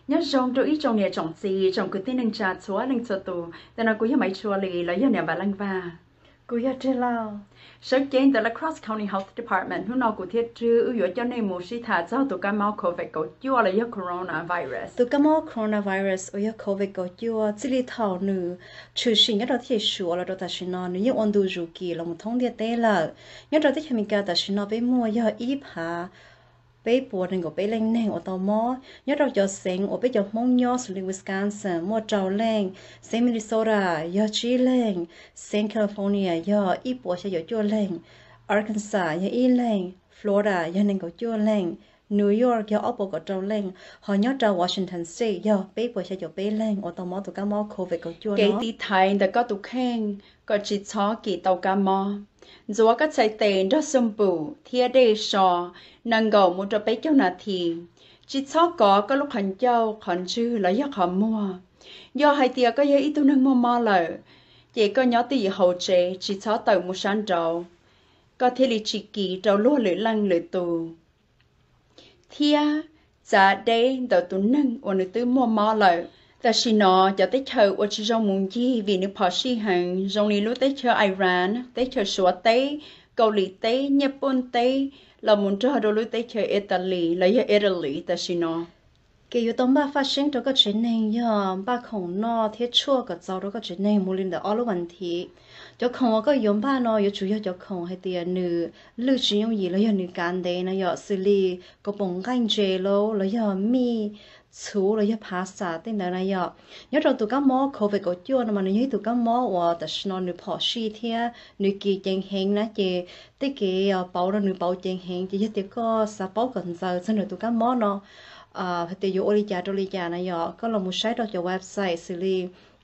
Nyob zoo rau ib tsoom niam tsoom txiv, tsoom kwv tij neej tsa txhua leej txhua tus. Ntawm no kuv yog Maiv Tshua Lis los yog niam Npam Leej Vaj. Kuv yog Reg Lauj. Sawv cev ntawm Lacrosse County Health Department, hnub no kuv thiab Rwg wb yuav coj nej mus sib tham txog tus kab mob covid kaum cuaj los yog coronavirus. Tus kab mob coronavirus uas yog covid kaum cuaj txij li thaum nws tshwm sim nyob rau teb chaws Suav los rau tam sim no nws yeej ua ntu zus kis los mus thoob ntiaj teb lawm. Nyob rau teb chaws Amelikas tam sim no peb muaj yog ib phav peb puas nees nkaum peb leej neeg uas tau mob. Nyob rau cov xeev uas peb cov Hmoob nyob xws li Wisconsin muaj rau leej, xeev Minnesota yog tsib leej, xeev California yog ib puas xya caum cuaj leej, Arkansas yog ib leej, Florida yog nees nkaum cuaj leej, New York yog ob puas kaum rau leej, ho nyob rau Washington State yog peb puas xya caum peb leej uas tau mob tus kab mob covid kaum cuaj. Kev tiv thaiv ntawm koj tus kheej kom tsis txhob kis tau kab mob. Ntxuav koj txhais tes nrog xoo pum thiab dej so nees nkaum mus rau peb caug nas this. Tsis txhob kov koj lub qhov ncauj, qhov ntswg los yog qhov muag. Yog hais tias koj yog ib tug neeg muaj mob lawm, ces koj nyob twj ywm hauv tsev, tsis txhob tawm mus sab nraud, koj thiaj li tsis kis rau luag lwm leej lwm tus thiab txav deb ntawm tus neeg uas nws twb muaj mob lawm. Tam sim no cov teb chaws uas tsis zoo mus ncig vim nws phom sij heev zoo li lub teb chaws Iran, teb chaws Suav teb, Kaus Lim teb, Nyaj Pooj teb, los mus nrog rau lub teb chaws Italy los yog Italy tam sim no. Kev yuav tau npaj faj seeb rau koj tsev neeg yog npaj khoom noj thiab tshuaj kom txaus rau koj tsev neeg mus li ntawm ob lub vas thiv. Cov khoom uas koj yuav npaj no yuav tsum yog cov khoom hais tias nws lwj tsis yooj yim los yog nws kav ntev na yom, xws li kaus poom nqaij ntses lauj, los yog mij, txhuv los yog phav xam tej ntawd na yom. Nyob rau tus kab mob covid kaum cuaj no mas nws yog ib tug kab mob uas tam sim no nws phom sij thiab nws kis ceev heev na, ces tej kev pauv no nws pauv ceev heev, ces yog tias koj xav paub kom ntxaws txog nws tus kab mob no hais tias yuav ua li cas rau li cas na yom, koj los mus saib rau cov website xws li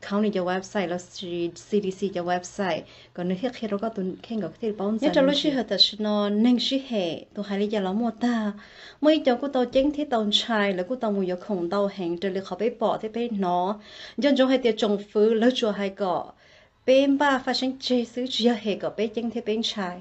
county cov website los sis C D C cov website kom nws thiaj qhia rau koj tus kheej kom thiaj paub ntxaws. Nyob rau lub sij hawm tam sim no neeg sib hem, tus hais li cas los muaj tag. Muaj ib co kuj tau ceeb thiab tau ntshai, lawv kuj tau mus yuav khoom ntau heev raws li qhov peb pom thiab peb hnov. Nco ntsoov hais tias tsoom fwv lawv tsuas hais kom peb npaj faj seeb tseg xwb, tsis yog hem kom peb ceeb thiab peb ntshai.